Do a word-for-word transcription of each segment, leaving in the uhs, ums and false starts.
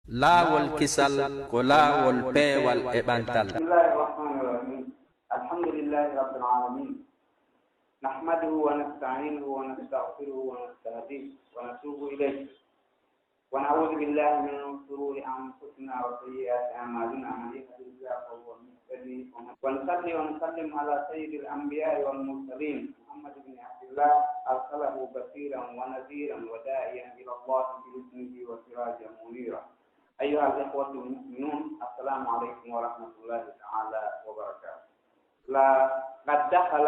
Laawol kisal ko laawol peewal e ɓantal. بسم الله الرحمن الرحيم. الحمد لله رب العالمين. نحمده ونستعينه ونستغفره ونستهديه ونتوب إليه. ونعوذ بالله من شرور أنفسنا وسيئات أعمالنا. من يهده الله فهو المهتدي. ونصلي ونسلم على سيد الأنبياء والمرسلين محمد بن عبد الله أرسله بشيرا ونذيرا وداعيا إلى الله بإذنه وسراجا منيرا. أيها الإخوة المؤمنون، السلام عليكم ورحمة الله تعالى وبركاته. لقد دخل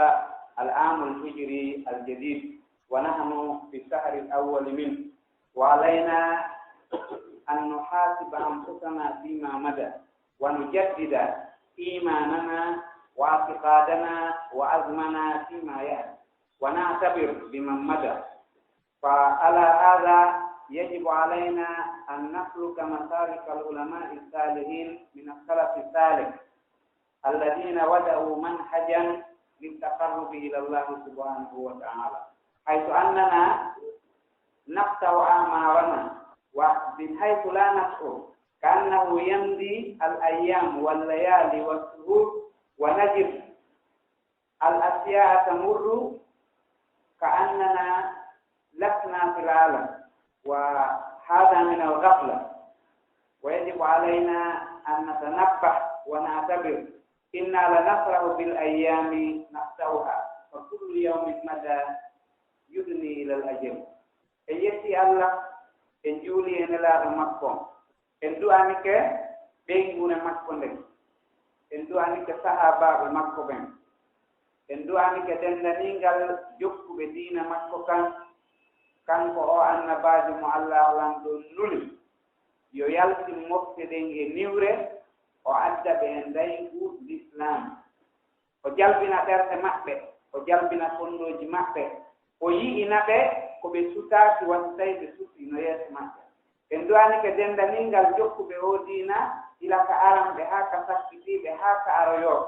العام الهجري الجديد، ونحن في الشهر الأول منه، وعلينا أن نحاسب أنفسنا فيما مضى، ونجدد إيماننا واعتقادنا وعزمنا فيما يأتي، ونعتبر بمن مضى. فعلى هذا يجب علينا أن نسلك مسالك العلماء الصالحين من السلف الصالح الذين وضعوا منهجا للتقرب إلى الله سبحانه وتعالى، حيث أننا نقطع أعمارنا ومن حيث لا نشعر، كأنه يمضي الأيام والليالي والشهور ونجد الأشياء تمر كأننا لسنا في العالم، وهذا من الغفلة، ويجب علينا أن نتنبه ونعتبر، إنا لنفرح بالأيام نقطعها، فكل يوم مضى يدني إلى الأجل. En yetti Allah, en juuli e Nelaaɗo makko on, en du'anike ɓeynguure makko nden, en du'anike sahaabaaɓe makko ɓen, en du'anike denndaniingal jokkuɓe diina makko kan, kanko oo Annabaajo mo Allah lan ɗon nuli, yo yaltin mofte ɗen e niwre, o adda ɓe e ndaygu Lislaam. O jalbina ɓerɗe maɓɓe, o jalbina fonndooji maɓɓe, o yi'ina ɓe ko ɓe sutaaki, wata tawi ɓe sutii no yeeso maɓɓe. En du'anike denndaniingal jokkuɓe oo diina, ila ka aranɓe haa ka sakkitiiɓe haa ka aroyooɓe.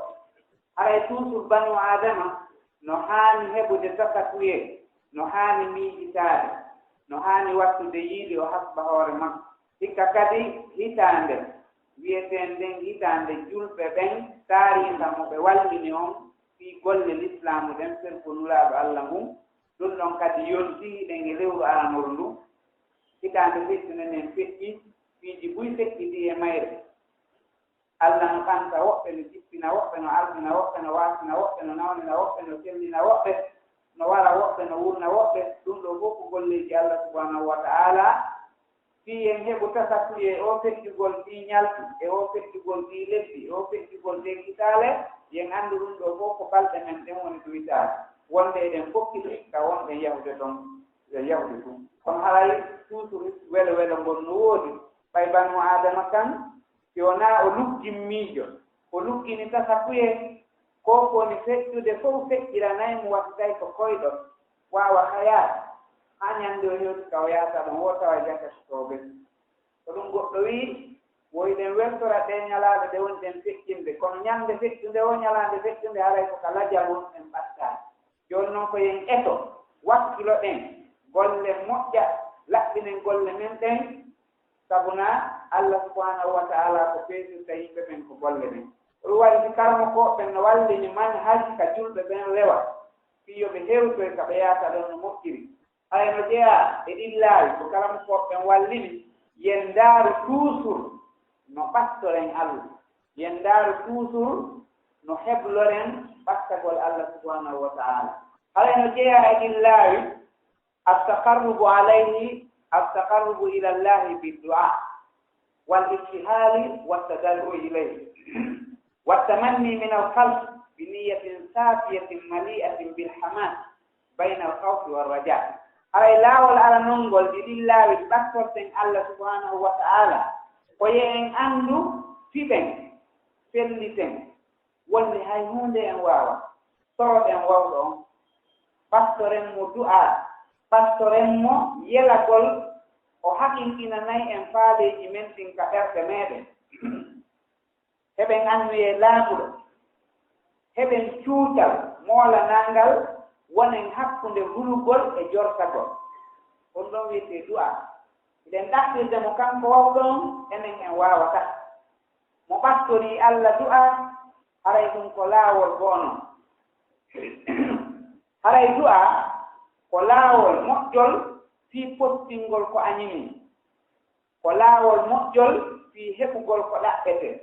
Haray tuusur banu Aadama no haani heɓude tasakuyee, no haani miijitaade, no haani wattude yiide o hasba hoore makko. Hikka kadi hitaande wi'eteende nden hitaande julɓe ɓen, taariika mo ɓe wallini on fii golle lislaamu ɗen, fergo Nulaaɗo Alla ngun, ɗun ɗon kadi yontii hiɗen e lewru aranooru ndun. Hitaande feƴƴunde nden feƴƴi, piiji buy feƴƴitii e mayre. Alla no ɓanta woɓɓe, no jippina woɓɓe, no alsina woɓɓe, no waasina woɓɓe, no nawnina woɓɓe, no sellina woɓɓe, no wara woɓɓe, no wurna woɓɓe. Ɗun ɗoo fow ko golleeji Alla subhaanahu wa ta'aalaa. Fii en heɓu tasakuyee e oo feƴƴugol ɗii ñalɗi, e oo feƴƴugol ɗii lebbi, e oo feƴƴugol ɗee kitaale, yen anndu ɗun ɗoo fow ko balɗe men ɗen woni ɗuytaade, wonde eɗen fokkiti ka wonɗen yahude ton, eɗen yahude tun. Kono haray tuusuru welo welo ngon no woodi, ɓay banu Aadama kan, si wonaa o luggin miijo, o luggini tasakuyee, ko ko woni feƴƴude fow feƴƴiranay mo, wata tawi ko koyɗol, waawa hayaade, haa ñande o hewti ka o yahata ɗon, woo tawa jaka soobe. Ko ɗun goɗɗo wi'i, wo hiɗen weltora ɗee ñalaaɗe ɗe wonɗen feƴƴinde, kono ñande feƴƴunde woo, ñalaande feƴƴunde, haray ko ka lajal wonɗen ɓattaade. Jooni non ko yen eto, wakkiloɗen, gollen moƴƴa, laɓɓinen golle men ɗen, sabu na Alla subhaanahu wa ta'aalaa ko feesirta yimɓe ɓen ko golle ɗen. Ko ɗun waɗi si karamokooɓe ɓen no wallini manhaji ka julɓe ɓen rewa, fii yo ɓe hewtoy ka ɓe yahata ɗon no moƴƴiri. Haray no jeyaa e ɗin laawi ko karamokooɓe ɓen wallini, yen ndaaru toujours no ɓattoren Alla, yen ndaaru toujours no hebloren ɓattagol Alla subhaanahu wa ta'aalaa. Haray no jeyaa e ɗin laawi, التقرب عليه، التقرب إلى الله بالدعاء والابتهال والتضرع إليه والتمني من القلب بنية صافية مليئة بالحماس بين الخوف والرجاء. Haray laawol aranol ngol e ɗin laawi ɓattorten Alla subhaanahu wa ta'aalaa, ko yo en anndu, fiɓen, felliten, wonde hay huunde en waawaa. Toroɗen Waawɗo on, ɓattoren mo du'aa, ɓattoren mo yelagol, o haqiiqinanay en faaleeji men ɗin ka ɓerɗe meɗen. Heɓen anniyee laaɓuɗo, heɓen cuucal moolanaangal wonen hakkunde hulugol e jortagol. On ɗon wi'etee du'aa. Si Nden ɗaɓɓirde mo kanko wawɗo on, enen en waawata. Mo ɓattorii Alla du'aa, haray ɗum ko laawol go'o non. Haray du'aa ko laawol moƴƴol fii pottingol ko a ñimii. Ko laawol moƴƴol fii heɓugol ko ɗaɓɓetee.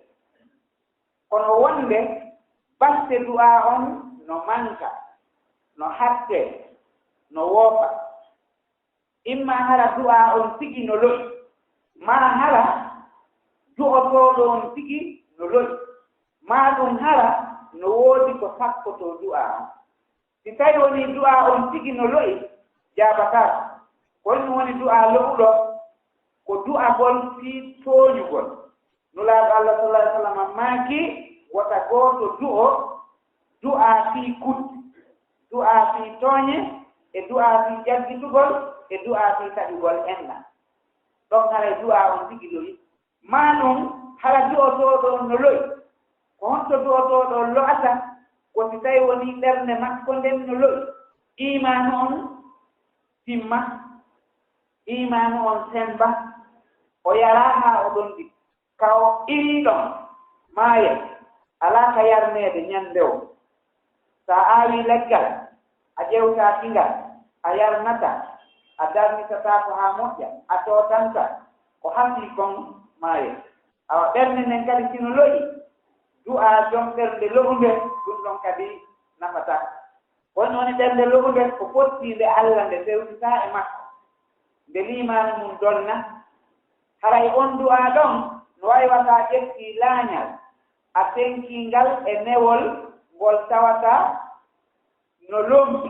Kono wonnde batte du'aa on no manka, no hattee, no woofa. Imma hara du'aa on tigi no lo'i, maa hara du'otooɗo on tigi no lo'i, maa ɗum hara no woodi ko sakkotoo du'aa on. Si tawii wonii du'aa on tigi no lo'i, jaabataako. Ko honɗum woni du'aa lo'uɗo? Ko du'agol fii tooñugol. Nulaaɗo Alla sallallaahu alayhi wa sallam maaki, wota gooto du'o du'aa fii kuddi, du'aa fii tooñe, e du'aa fii jaggitugol, e du'aa fii taƴugol enɗan. Ɗon haray du'aa on tigi lo'i. Maa ɗum hara du'otooɗo on no lo'i. Ko honto du'otooɗo on lo'ata? Ko si tawii wonii ɓernde makko nden no lo'i. Iimaanu on timma, iimaanu on semmba, o yaraa haa o ɗonɗi. Ka o iwii ɗon, maayay, alaa ka yarneede ñannde woo. Si a aawii leggal, a ƴeewtaaki ngal, a yarnataa, a darnitataako haa moƴƴa, a tootantaa, ko hasii kon maayay. Awa ɓernde nden kadi si no lo'i, du'aa jom ɓernde lo'unde, ɗum ɗon kadi nafataa. Ko honno woni ɓernde lo'unde? Ko pottiinde Alla nde fewtitaa e makko, nde liimaanu mum donna. Haray on du'aa ɗon no wayi wa si a ƴettii laañal, a tenkii ngal e newol ngol tawata no lompi,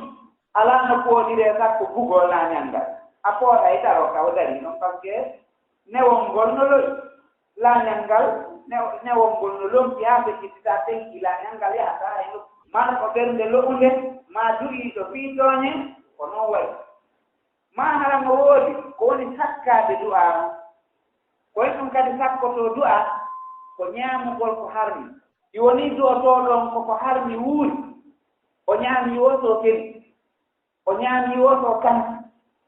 alaa no pooɗiree sakko bugoo laañal ngal. A pooɗay daroo ka o darii ɗon, parce que newol ngol no lo'i. Laañal ngal, new-, newol ngol no lompi haa fecciti, si a tenkii laañal ngal yahataa hay nokku. Marɗo ɓernde lo'unde, maa du'iiɗo fii tooñe, ko non wayi. Maa hara no woodi ko woni sakkaade du'aa on. Ko e ɗum kadi sakkotoo du'aa, ko ñaamugol ko harmi. Si wonii du'otooɗo on ko ko harmi wuuri, o ñaamii woo so feli, o ñaamii woo so kanti,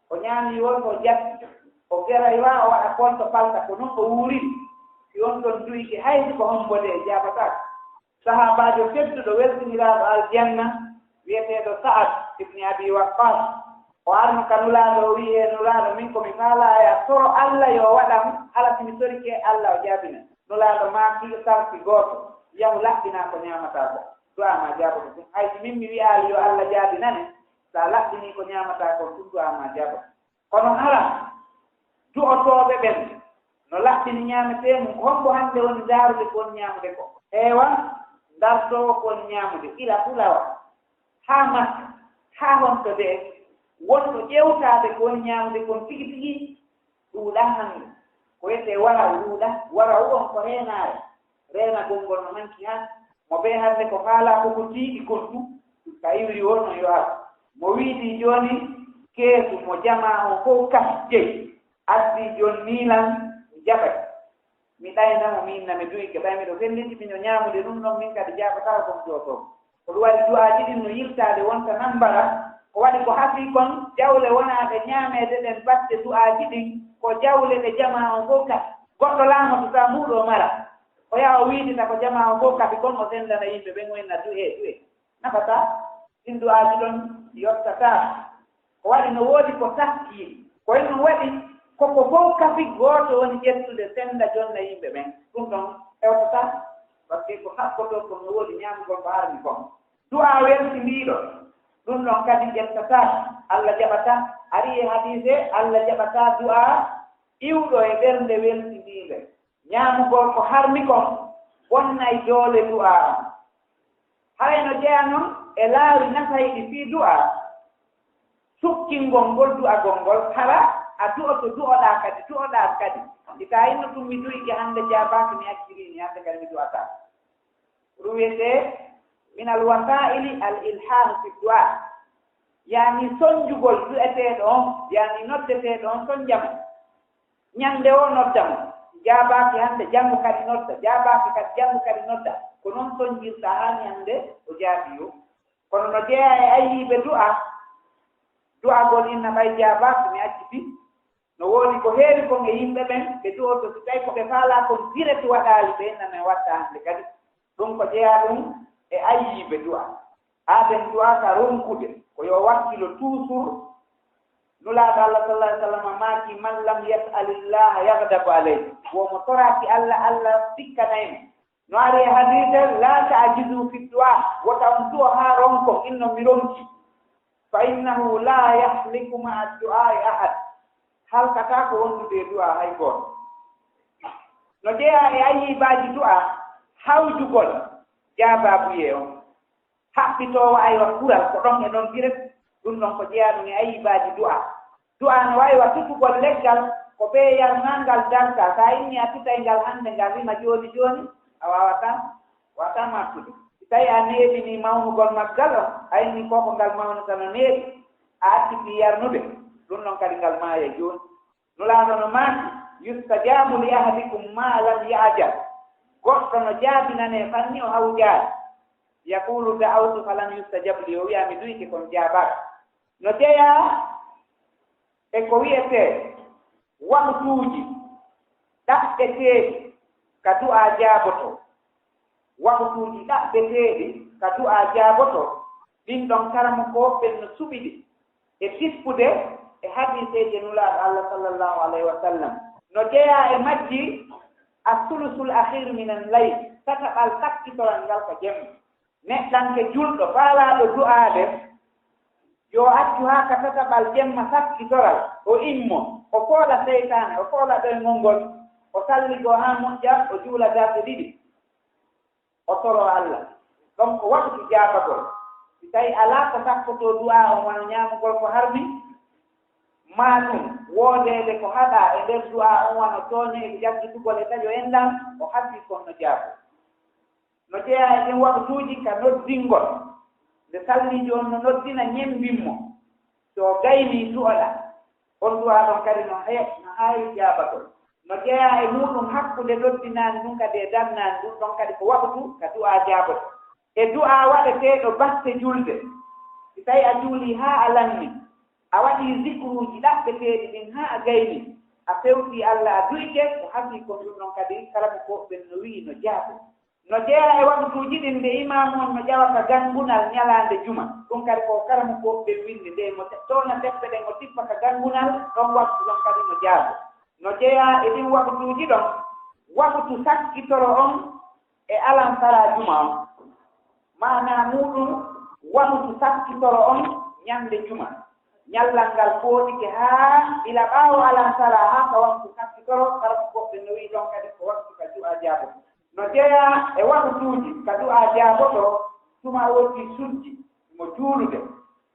o ñaamii woo so jatti, o geray wa o waɗa kolto palta ko non o wuuriri, si on ɗon du'ike hay si ko hombo de jaabataako. Sahaabaajo tedduɗo welsiniraaɗo aljanna, wi'eteeɗo Sa'ad ibni Abi Waqqas, o arno ka Nulaaɗo, o wi'i, "Ee Nulaaɗo, min ko mi faalaa e a toro Alla yo o waɗan, hala si mi torike Alla o jaabina." Nulaaɗo maaki, "Sarti gooto, yahu laɓɓinaa ko ñaamataa kon, du'aa maa jaaboto tun. Hay si min mi wi'aali yo Alla jaabinane, si a laɓɓinii ko ñaamataa kon tun, du'aa maa jaaboto." Kono hara du'otooɓe ɓen no laɓɓini ñaametee mum, ko hombo hannde woni ndaarude kon ñaamude kon? Heewa ndartoowo kon ñaamude, ila fulawa, haa Makka, haa honto de, wonɗo ƴeewtaade ko woni ñaamude kon tigi tigi, ɗuuɗaa hannde. Ko wiyetee waraw ɗuuɗaa, waraw on ko reenaare. Reenagol ngol no hanki han. Mo bee hannde ko faalaa ko ko tiiɗi kon tun, ka iwri woo non yo ar. Mo wiidi jooni keesu mo jamaa on fow kasi jeyi, addi jooni nii lan mi jaɓay. Mi ɗayna mo, mi inna mi du'ike, ɓay miɗo felliti miño ñaamude ɗum ɗon, min kadi jaabataa ko mi ɗootoo. Ko ɗum waɗi du'aaji ɗin no yiltaade wonta nambara, ko waɗi ko hasii kon, jawle wonaaɗe ñaameede ɗen batte du'aaji ɗin, ko jawle ɗe jamaa on fow kasi. Goɗɗo laamoto tawa mbuuɗo mara, o yaha o wiidita ko jamaa on fow kasi kon, o senndana yimɓe ɓen, o inna du'ee, du'ee. Nafataa, ɗin du'aaji ɗon yottataa. Ko waɗi no woodi ko sakkii. Ko e ɗum waɗi ko ko fow kafi gooto woni ƴettude sennda jonna yimɓe ɓen. Ɗum ɗon hewtataa, parce que ko sakkotoo kon no woodi ñaamugol ko harmi kon. Du'aa welsindiiɗo, ɗum ɗon kadi ƴettataa, Alla jaɓataa. Arii e hadiise, Alla jaɓataa du'aa iwɗo e ɓernde welsindiinde. Ñaamugol ko harmi kon bonnay doole du'aa on. Haray no jeyaa non e laawi nafayɗi fii du'aa, sukkingol ngol du'agol ngol, hara a du'oto, du'oɗaa kadi, du'oɗaa kadi. Si taa inno tun mi du'ike hannde jaabaaki, mi accirii nii, hannde kadi mi du'ataa. Ɗum wiyetee min al wasaa'ili al ilhaahu fi du'aa, yaani sonjugol du'eteeɗo on, yaani noddeteeɗo on sonja mo. Ñannde woo nodda mo, jaabaaki hannde, janngo kadi nodda, jaabaaki kadi, janngo kadi nodda. Ko non sonjirta haa ñannde o jaabii o. Kono no jeyaa e ayyiiɓe du'aa, du'agol inna ɓay jaabaaki, mi accitii. No woodi ko heewi kon e yimɓe ɓen, ɓe du'oto, si tawi ko ɓe faalaa kon direct waɗaali, ɓe inna men watta hannde kadi. Ɗum ko jeyaa ɗum e ayyiibe du'a. Aaden du'a ka ronkude, ko yo wakkilo toujours. Nulaaɗo Allah sallallahu alaihi wasallam maaki, "Man lam yas'alillaha yaghdab alayhi." Wo mo toraaki Allah, Allah sikkanay mo. No ari e hadiise, "La ta'jizu fi du'a." Wota on du'o haa ronkon, inno mi ronki. "Fa innahu la yahliku ma'a du'a'i ahad." Halkataa ko wondude e du'a hay gooto. No jeyaa e ayyiibaaji du'a, hawjugol jaabaabuye on. Haɓɓitoowo aywa kural ko ɗon e ɗon direct, ɗum ɗon ko jeyaa ɗum e ayyiibaaji du'a. Du'a no wayi wa tutugol leggal, ko bee yarnangal darta, sa inni a tutay ngal hannde ngal rima jooni jooni, a waawataa, waawataa mattude. Si tawi a neeɓini mawnugol maggal on, a inni koko ngal mawnata no neeɓi, a acciti yarnude, ɗum ɗon kadi ngal maaya jooni. Nulaaɗo no maaki, "Yustajabu li ahadikum ma lam ya'jal." Goɗɗo no jaabinanee fanni o hawjaali. Yaqulu, "Da'awtu falam yustajab li." O wi'a, "Mi duyike kon jaabaaka." No jeyaa e ko wi'etee waqtuuji ɗaɓɓeteeɗi ka du'a jaaboto. Waqtuuji ɗaɓɓeteeɗi ka du'a jaaboto, ɗin ɗon karamokooɓe ɓen no suɓi ɗi e tippude e hadiiseeje Nulaaɗo Allah sallallahu alayhi wa sallam. No jeyaa e majji as-sulusul akhir minan layl, tataɓal sakkitoral ngal ka jemma. Neɗɗanke julɗo faalaaɗo du'aade, yo accu haa ka tataɓal jemma sakkitoral, o immo, o foola seytaane, o foola ɗoyngol ngol, o salligoo haa moƴƴa, o juula darɗe ɗiɗi. O toroo Allah. Ɗon ko waktu jaabagol. Si tawi alaa ko sakkotoo du'aa on, wano ñaamugol ko harmi, maa ɗum woodeede ko haɗaa e nder du'aa on, wano tooñe e jaggitugol e taƴo enɗan, o hasii kon no jaaboo. No jeyaa e ɗin waktuuji ka noddingol. Nde salliijo on no noddina, ñemmbin mo. Si o gaynii du'oɗaa, on du'aa ɗon kadi no hee-, no haayi jaabagol. No jeyaa e muuɗum hakkunde noddinaani ɗum kadi e dannaani ɗum, ɗon kadi ko waktu ka du'aa jaaboto. E du'aa waɗeteeɗo batte julde, si tawi a juulii haa a lanni, a waɗii zikruuji ɗaɓɓeteeɗi ɗin haa a gaynii, a fewtii Allah, a du'ike, ko hasii kon ɗum ɗon kadi, karamokooɓe ɓen no wi'i no jaaboo. No jeyaa e waktuuji ɗin nde imaamu on no ƴawa ka ganngunal ñalaande juma. Ɗum kadi ko karamokooɓe ɓen winndi, nde mo te-, toona teppe ɗen o tippa ka ganngunal, ɗon waktu ɗon kadi no jaaboo. No jeyaa e ɗin waktuuji ɗon, waktu sakkitoro on e alansaraa juma on. Maanaa muuɗum, waktu sakkitoro on ñande juma. Ñallal ngal fooɗike haa ila ɓaawo alansaraa, haa ka waktu sakkitoro, karamokooɓe ɓen no wi'i ɗon kadi ko waktu ka du'aa jaabotoo. No jeyaa e waktuuji ka du'aa jaabotoo, tuma o woni sujji, mo juulude,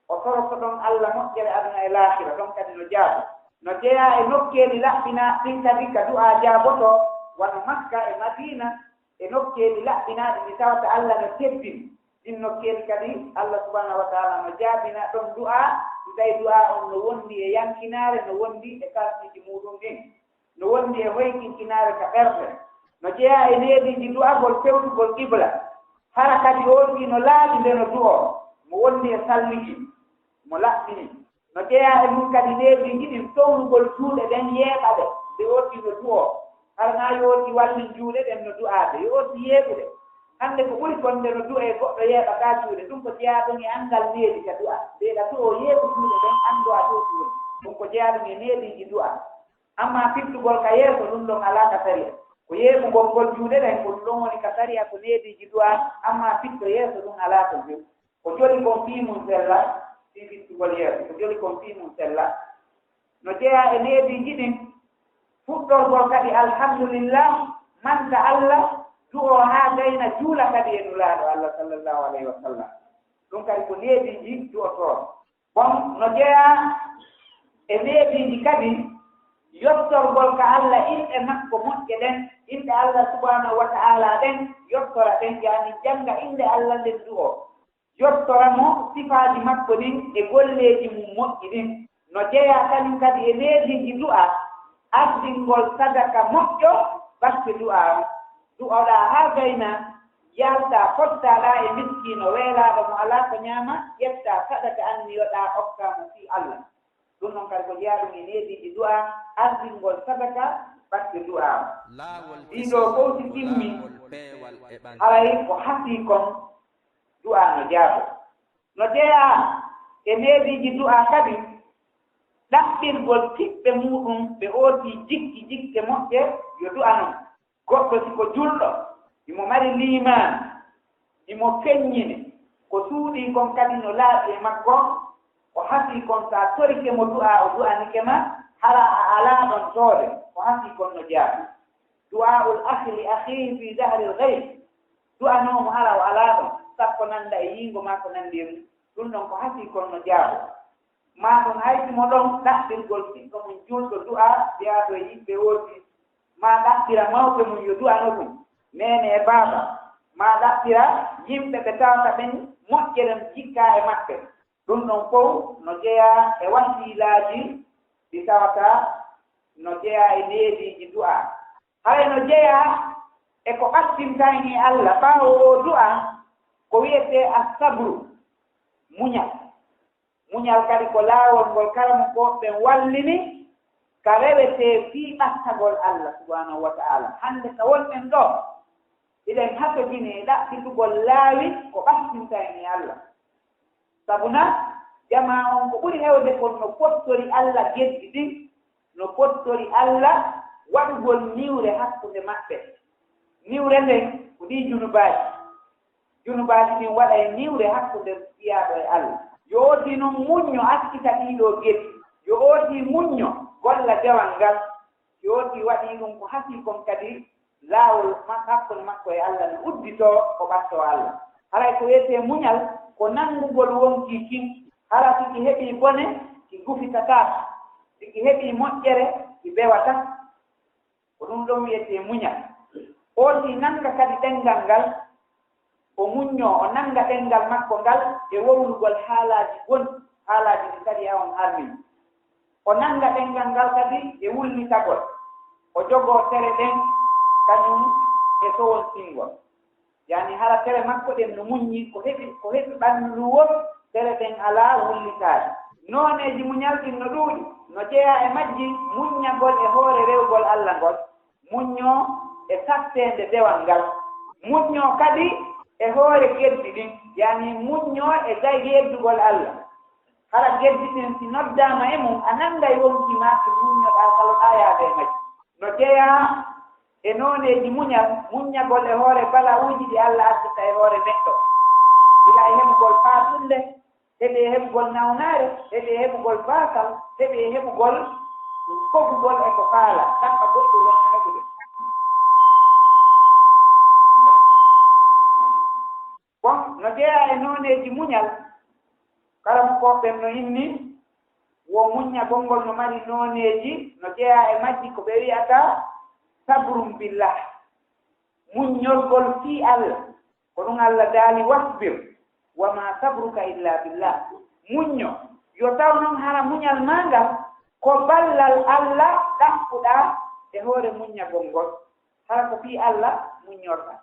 o toroto ɗon Allah moƴƴere aduna e laakira, ɗon kadi no jaaboo. No jeyaa e nokkeeli laɓɓinaaɗi ɗin kadi ka du'aa jaabotoo, wano Makka e Madiina, e nokkeeli laɓɓinaaɗi ɗi tawata Allah no teddini. Ɗin nokkeeli kadi, Allah subhanahu wa ta'ala no jaabina ɗon du'aa, si tawi du'aa on no wondi e yankinaare, no wondi e kalsiiji muuɗum ɗin, no wondi e hoykinkinaare ka ɓerɗe. No jeyaa e neediiji du'agol fewtugol qibla. Hara kadi oolɗii no laaɓi nde no du'oo, mo wondi e salligi, mo laɓɓini. No jeyaa e mum kadi neediiji ɗin, townugol juuɗe ɗen, yeeɓa ɗe, nde oolɗii no du'oo. Hara naa yo oolɗii wallin juuɗe ɗen no du'aade, yo oolɗii yeeɓude. Hannde ko ɓuri kon nde no du'ee goɗɗo yeeɓataa juuɗe, ɗum ko jeyaa ɗon e anngal needi ka du'aa. Nde ɗa du'oo yeeɓu juuɗe ɗen, anndoo a ɗo ɗum. Ɗum ko jeyaa ɗum e neediiji du'aa. Ammaa fittugol ka yeeso, ɗum ɗon alaa ka sariya. Ko yeeɓugol ngol juuɗe ɗen, ko ɗum ɗon woni ka sariya, ko neediiji du'aa, ammaa fitto yeeso ɗum alaa ton few. Ko joli kon fii mum sella, fii fittugol yeeso, ko joli kon fii mum sella. No jeyaa e neediiji ɗin, fuɗɗorgol kadi alhamdulillah, manta Allah, du'oo haa gayna, juula kadi e Nulaaɗo Allah sallallahu alayhi wa sallam. Ɗum kadi ko neediiji du'otooɗo. Bon, no jeyaa e neediiji kadi, yottorgol ka Allah inɗe makko moƴƴe ɗen, inɗe Allah subhanahu wa ta'ala ɗen, yottora ɗen, yaani jannga innde Allah nden du'oo. Yottora mo sifaaji makko ɗin e golleeji mum moƴƴi ɗin. No jeyaa kañum kadi e neediiji du'aa, ardingol sadaka moƴƴo batte du'aa on. Du'oɗaa haa gayna, yaltaa, fottaɗaa e miskiino weelaaɗo mo alaa ko ñaama, ƴettaa sadaka anniyoɗaa okkaa mo fii Allah. Ɗum noon kadi ko jeyaa ɗum e neediiji du'a, ardingol sadaka batte du'a. Ɗiɗo fof si timmi, haray ko hasii kon du'a no jaabo. No jeyaa e neediiji du'a kadi, ɗaɓɓirgol ɓiɓɓe muuɗum ɓe ootii jikki jikke moƴƴe yo du'a non. Goɗɗo si ko julɗo, himo mari liimaan, himo feññini, ko suuɗii kon kadi no laaɓi e makko, ko hasii kon so a torike mo du'a, o du'anike ma, hara a alaa ɗon toode, ko hasii kon no jaabo. Du'aa'ul akhi li akhihi fi zahril ghayb. Du'anoo mo hara o alaa ɗon, sakko nannda e yiingo maa ko nanndi e mum. Ɗum ɗon ko hasii kon no jaabo. Maa ɗum hay si mo ɗon ɗaɓɓirgol ɓiɗɗo mum julɗo du'a jeyaaɗo e yimɓe woodi, maa ɗaɓɓira mawɓe mum yo du'ano ɗum, neene e baaba, maa ɗaɓɓira yimɓe ɓe tawata ɓen moƴƴere jikkaa e maɓɓe. Ɗum ɗon fow no jeyaa e wasiilaaji ɗi tawata no jeyaa e neediiji du'a. Haray no jeyaa e ko ɓattinta en e Alla ɓaawo oo du'a, ko wi'etee as-sabru, muñal. Muñal kadi ko laawol ngol karamokooɓe ɓen wallini ka rewetee fii ɓattagol Alla subhaanahu wa ta'aala. Hannde ka wonɗen ɗoo, hiɗen hasodini e ɗaɓɓitugol laawi ko ɓattinta en e Alla. Sabu na, jamaa on ko ɓuri heewde kon no pottori Alla geddi ɗin, no pottori Alla waɗugol niwre hakkunde maɓɓe. Niwre nden ko ɗii junubaaji. Junubaaji ɗin waɗay niwre hakkunde jiyaaɗo e Alla. Yo ooti non muñño accita ɗii ɗoo geddi. Yo ooti muñño golla dewal ngal. Si ooti waɗii ɗum ko hasii kon kadi, laawol ma-, hakkunde makko e Alla no udditoo ko ɓattoo Alla. Haray ko wiyetee muñal ko nanngugol wonkii kin. Hara si ki heɓii bone, ki gufitataa. Si ki heɓii moƴƴere, ki bewataa. Ko ɗum ɗon wiyetee muñal. Ooti nannga kadi ɗenngal ngal, o muññoo, o nannga ɗenngal makko ngal e wowlugol haalaaji bonɗi, haalaaji ɗi sariya on harmini. O nannga ɗenngal ngal kadi e wullitagol. O jogoo tere ɗen kañum e sowontingol. Yaani hara tere makko ɗen no muññi, ko heɓi, ko heɓi ɓanndu nduu woo, tere ɗen alaa wullitaade. Nooneeji muñal ɗin no ɗuuɗi, no jeyaa e majji muññagol e hoore rewgol Alla ngol, muññoo e satteende dewal ngal, muññoo kadi e hoore geddi ɗin, yaani muññoo e gay yeddugol Alla. Hara geddi ɗin si noddaama e mum, a nanngay wonkii maa si muññoɗaa kala ɗaa yaade e majji. No jeyaa e nooneeji muñal, muññagol e hoore bala'uuji ɗi Alla addata e hoore neɗɗo, gila e heɓugol faatunde, heɓi e heɓugol nawnaare, heɓi e heɓugol baasal, heɓi e heɓugol kogugol e ko faala, ɗaɓɓa goɗɗum wonaa heɓude. Bon, no jeyaa e nooneeji muñal, karamokooɓe ɓen no inni, wo muññagol ngol no mari nooneeji, no jeyaa e majji ko ɓe wi'ata sabrum billah, muññorgol fii Alla. Ko ɗum Alla daali, "Wasbir, wa ma sabruka illa billah." Muñño, yo taw noon hara muñal maa ngal ko ballal Alla ɗaɓɓuɗaa e hoore muññagol ngol. Hara ko fii Alla muññorɗaa.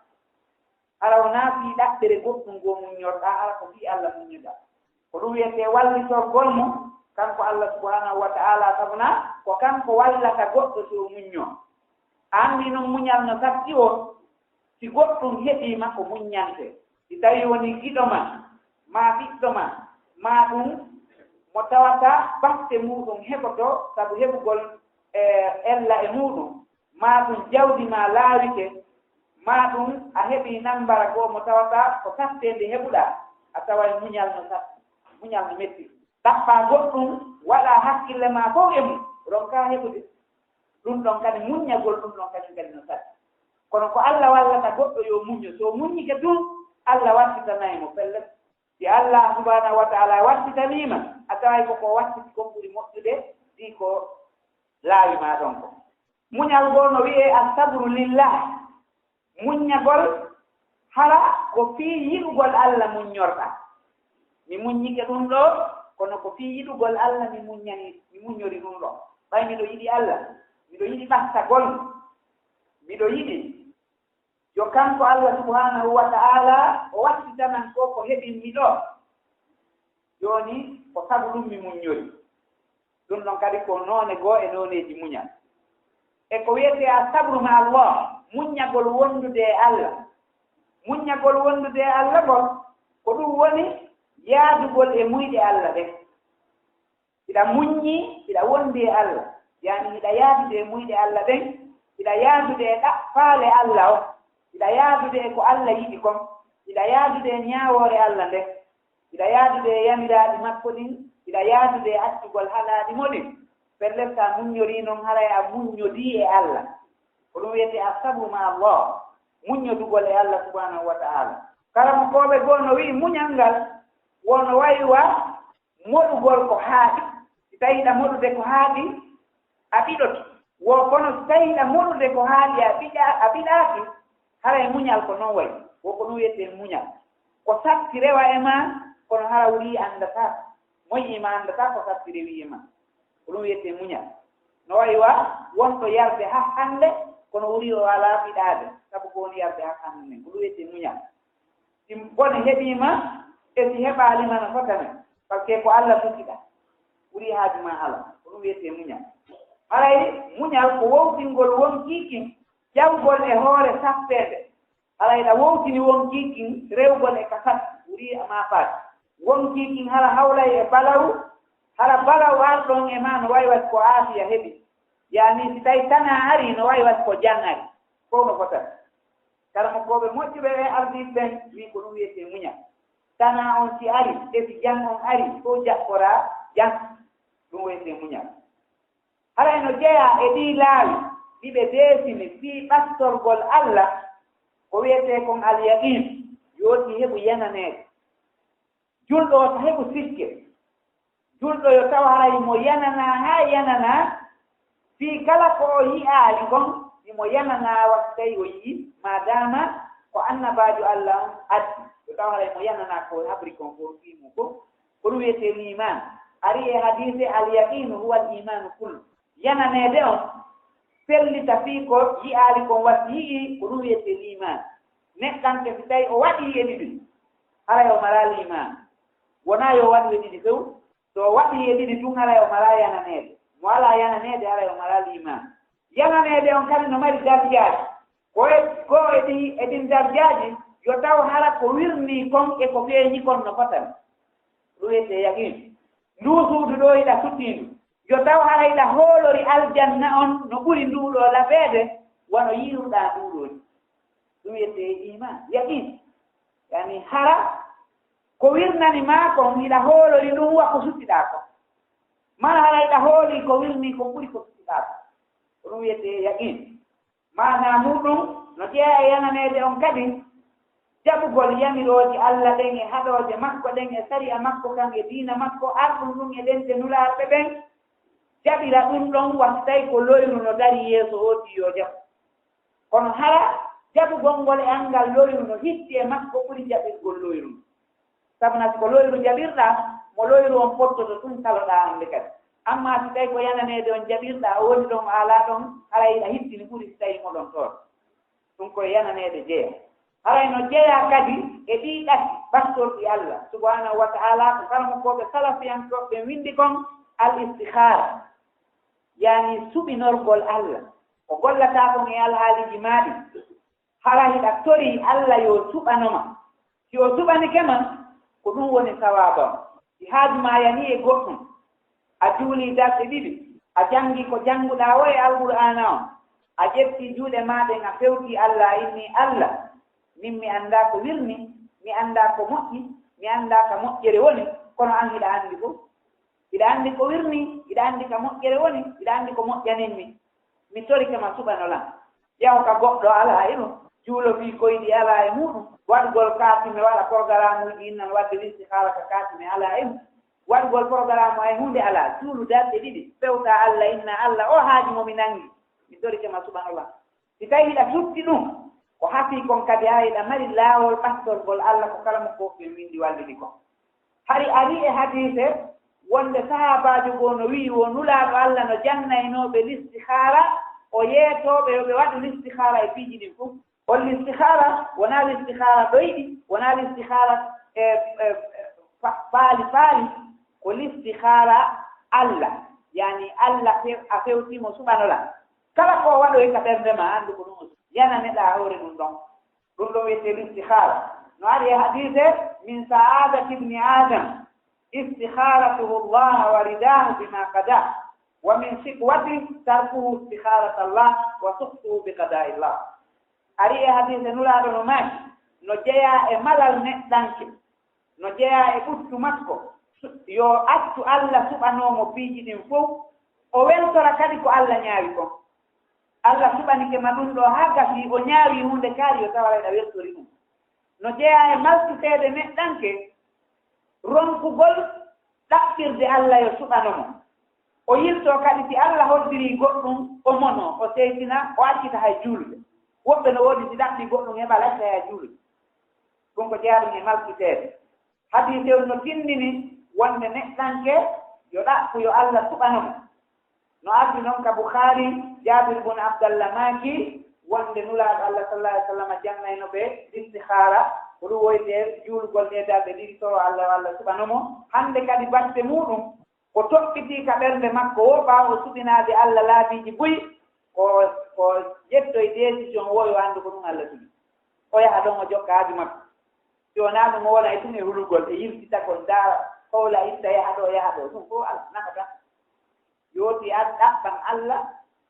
Hara wonaa fii ɗaɓɓere goɗɗum goo muññorɗaa, hara ko fii Alla muññoɗaa. Ko ɗum wiyetee wallitorgol mo, kanko Alla subhaanahu wa ta'aala, sabu na ko kanko wallata goɗɗo si o muññoo. A anndi noon muñal no satti o, si goɗɗum heɓii ma ko muññante. Si tawii wonii giɗo ma, maa ɓiɗɗo ma, maa ɗum mo tawata batte muuɗum heɓoto sabu heɓugol, eh, ella e muuɗum, maa ɗum jawdi maa laawike, maa ɗum a heɓii nambara goo mo tawata ko satteendi heɓuɗaa, a taway muñal no satti, muñal no metti. Ɗaɓɓaa goɗɗum, waɗaa hakkille maa fof e mum, ronkaa heɓude. Ɗum ɗon kadi, muññagol ɗum ɗon kadi, kadi no satti. Kono ko Alla wallata goɗɗo yo muñño. So o muññike tun, Alla wattitanay mo pellet. Si Alla subhaanahu wa ta'aala wattitanii ma, a taway ko ko wattiti kon ɓuri moƴƴude, fii ko laawi maa ɗon ko. Muñal goo no wi'ee as-sabru lillah. Muññagol, hara ko fii yiɗugol Alla muññorɗaa. Mi muññike ɗum ɗoo, kono ko fii yiɗugol Alla mi muññani, mi muññori ɗum ɗoo. Ɓay miɗo yiɗi Alla, miɗo yiɗi ɓattagol, miɗo yiɗi yo kanko Alla subhaanahu wa ta'aala o wattitanan ko ko heɓinmi ɗoo. Jooni ko sabu ɗum mi muññori. Ɗum ɗon kadi ko noone goo e nooneeji muñal. E ko wiyetee asabru ma Allah, muññagol wondude e Allah. Muññagol wondude e Allah ngol, ko ɗum woni yaadugol e muyɗe Allah ɗen. Hiɗa muññi, hiɗa wondi e Allah. Yaani hiɗa yaadude e muyɗe Allah ɗen, hiɗa yaadude e ɗa-, faale Allah o, hiɗa yaadude e ko Allah yiɗi kon, hiɗa yaadude e ñaawoore Allah nden, hiɗa yaadude e yamiraaɗi makko ɗin, hiɗa yaadude e accugol haɗaaɗi mo ɗin. Pellet, sa muññorii non, haray a muññodii e Allah. Ko ɗum wiyetee asabru ma Allah, muññodugol e Allah subhanahu wa ta'ala. Karamokooɓe goo no wi'i muñal ngal wono wayi wa moɗugol ko haaɗi. Si tawii hiɗa moɗude ko haaɗi, a ɓiɗoto. Wo kono si tawii hiɗa moɗude ko haaɗi, a ɓiɗa-, a ɓiɗaaki, haray muñal ko non wayi. Wo ko ɗum wiyetee muñal. Ko satti rewa e maa, kono hara wulii anndataa. Moƴƴi ma anndataa ko satti rewii e maa. Ko ɗum wiyetee muñal. No wayi wa wonɗo yarde haa hannde, kono wulii o alaa ɓiɗaade, sabu ko woni yarde haa hannde nden. Ko ɗum wiyetee muñal. Si bone heɓii ma, e si heɓaali ma no fota men, parce que ko Allah sukiɗaa, ɓuri haaju ma alaa. Ko ɗum wiyetee muñal. Haray muñal ko wowtingol wonkii kin, ƴawgol e hoore sappeende. Haray hiɗa wowtini wonkii kin rewgol e ka satti, ɓuri ma faati. Wonkii kin hara hawlay e balawu, hara balawu arɗon e maa no wayi wa si ko aafiya heɓi. Yaani si tawi tanaa arii no wayi wa si ko jam arii. Fow no fota. Karamokooɓe moƴƴuɓe e ardiiɓe ɓen wi'i ko ɗum wiyetee muñal. Tanaa on si arii, e si jam on arii, fow jaɓɓoraa jam. Ɗum wiyetee muñal. Haray no jeyaa e ɗii laawi ɗi ɓe deesini fii ɓastorgol Allah, ko wiyetee kon al-yaqiin, yo si heɓu yananeede. Julɗo o si heɓu sikke. Julɗo yo taw haray mo yananaa haa yananaa, fii kala ko o yi'aali kon, himo yananaa wa si tawi o yi'ii, maadaama ko annabaajo Allah on addi. Yo taw haray mo yananaa ko o habri kon fow fii mum fow. Ko ɗum wiyetee liimaan. Arii e hadiise, al-yaqiinu huwa al-iimaanu kullu. Yananeede on, fellita fii ko yi'aali kon, wa si yi'ii, ko ɗum wiyetee liimaan. Neɗɗanke si tawi o waɗii e ɗiɗi, haray o maraa liimaan. Wonaa yo o waɗu e ɗiɗi few. So o waɗii e ɗiɗi tun, haray o maraa yananeede. Mo alaa yananeede, haray o maraa liimaan. Yananeede on kadi no mari darjaaji. Ko e, ko e ɗi, e ɗin darjaaji, yo taw hara ko wirnii kon e ko feeñi kon no fotani. Ɗum wiyetee yaqiin. Nduu suudu ɗoo hiɗa suttii ndu, yo taw hara hiɗa hoolori aljanna on no ɓuri nduu ɗoo lafeede, wano yiiruɗaa nduu ɗoo ni. Ɗum wiyetee iimaan, yaqiin. Yaani hara ko wirnani maa kon hiɗa hoolori ɗum wa ko suttiɗaa kon. Mara hara hiɗa hoolii ko wirnii kon ɓuri ko suttiɗaa kon. Ko ɗum wiyetee yaqiin. Maanaa muuɗum no jeyaa e yananeede on kadi, jaɓugol yamirooje Alla ɗen e haɗooje makko ɗen e sari'a makko kan e diina makko, arɗum ɗum e ɗemɗe Nulaaɓe ɓen, jaɓira ɗum ɗon, wa si tawi ko loyru no darii yeeso oo fii yo jaɓu. Kono hara jaɓugol ngol e anngal loyru no hitti e makko ɓuri jaɓirgol loyru ndun. Sabu na si ko loyru jaɓirɗaa, mo loyru on pottoto tun taloɗaa hannde kadi. Ammaa si tawi ko yananeede on jaɓirɗaa, o woni ɗon, o alaa ɗon, haray hiɗa hittini ɓuri si tawi mo ɗon toon. Ɗum ko e yananeede jeyaa. Haray no jeyaa kadi e ɗii ɗaki ɓastorɗi Alla subhaanahu wa ta'aalaa, ko karamokooɓe salafiyankooɓe ɓen winndi kon, al-istikhaara, yaani suɓinorgol Alla. Ko gollataa kon e alhaaliiji maa ɗin. Hara hiɗa torii Alla yo suɓano ma. Si o suɓanike ma, ko ɗum woni sawaaba on. Si haaju maa yanii e goɗɗum, a juulii darɗe ɗiɗi, a janngii ko jannguɗaa woo e Alqur'aana on, a ƴettii juuɗe maa ɗen, a fewtii Alla, a innii, Alla, min mi anndaa ko wirnii, mi anndaa ko moƴƴi, mi anndaa ka moƴƴere woni, kono an hiɗa anndi fow. Hiɗa anndi ko wirnii, hiɗa anndi ka moƴƴere woni, hiɗa anndi ko moƴƴanin mi. Mi torike ma suɓano lan. Yahu ka goɗɗo alaa e ɗum. Juulo fii koyɗi alaa e muuɗum. Waɗugol kaatime, waɗa porogaraamuuji innan waɗde listihaara ka kaatime alaa e mum. Waɗugol porogaraamu hay huunde alaa. Juulu darɗe ɗiɗi. Fewtaa Alla, inna Alla, oo haaju mo mi nanngi. Mi torike ma suɓano lan. Si tawii hiɗa suɓti ɗum, ko hasii kon kadi haa hiɗa mari laawol ɓastorgol Alla ko karamokooɓe ɓen winndi wallini kon. Hari arii e hadiise wonde sahaabaajo goo no wi'i wo Nulaaɗo Alla no jannaynoo ɓe listihaara, o yeetoo ɓe yo ɓe waɗu listihaara e piiji ɗin fow. On listihaara wonaa listihaara ɗoyɗi, wonaa listihaara e, e, e, fa-, faali faali, ko listihaara Alla. Yani Allah few- a fewtii mo suɓano lan. Kala ko o waɗoyi ka ɓernde ma, anndu ko ɗum o suɓi. Yana neɗa hoore ɗum ɗon. Ɗum ɗon wiyetee istikhara. No ari e hadiise, min sa'adati ibni Adam istikharatuhu Allah wa ridahu bima qada. Wa min shiqwati tarkuhu istikharata Allah wa sukhtuhu bi qada'i Allah. Ari e hadiise Nulaaɗo no maaki, no jeyaa e malal neɗɗanke, no jeyaa e ɓuttu makko, su- yo accu Alla suɓanoo mo piiji ɗin fow, o weltora kadi ko Alla ñaawi kon. Alla suɓanike ma ɗum ɗoo haa gasii, o ñaawi huunde kaari, yo tawa aɗa weltori ɗum. No jeyaa e malkiteede neɗɗanke, ronkugol ɗaɓɓirde Alla yo suɓano mo. O yiltoo kadi si Alla hoddirii goɗɗum, o monoo, o seytina, o accita hay juulude. Woɓɓe no woodi si ɗaɓɓii goɗɗum heɓa lacca hay juulude. Ɗum ko jeyaa ɗum e malkiteede. Hadiise on no tinndini wonde neɗɗanke yo ɗaɓɓu yo Alla suɓano mo. No ardi non ka Bukhaari, Jaabir bun Abdallah maaki wonde Nulaaɗo Alla sallallahu alaihi wasallam jannayno ɓe istikhaara, ko ɗum woytee juulugol ɗee darɗe ɗiɗi, toro Alla yo Alla suɓano mo. Hannde kadi batte muuɗum ko toɓɓitii ka ɓernde makko woo, ɓaawo suɓinaade Alla laabiiji buy, ko, ko ƴettoy décision woo yo anndu ko ɗum Alla suɓi. O yaha ɗon o jokka haaju makko. Si wonaa ɗum o wona e tun e hulugol e yiltitagol, ndaara, howla, itta, yaha ɗoo, yaha ɗoo, ɗum fof Alla nafataa. Yooti an ɗaɓɓan Alla,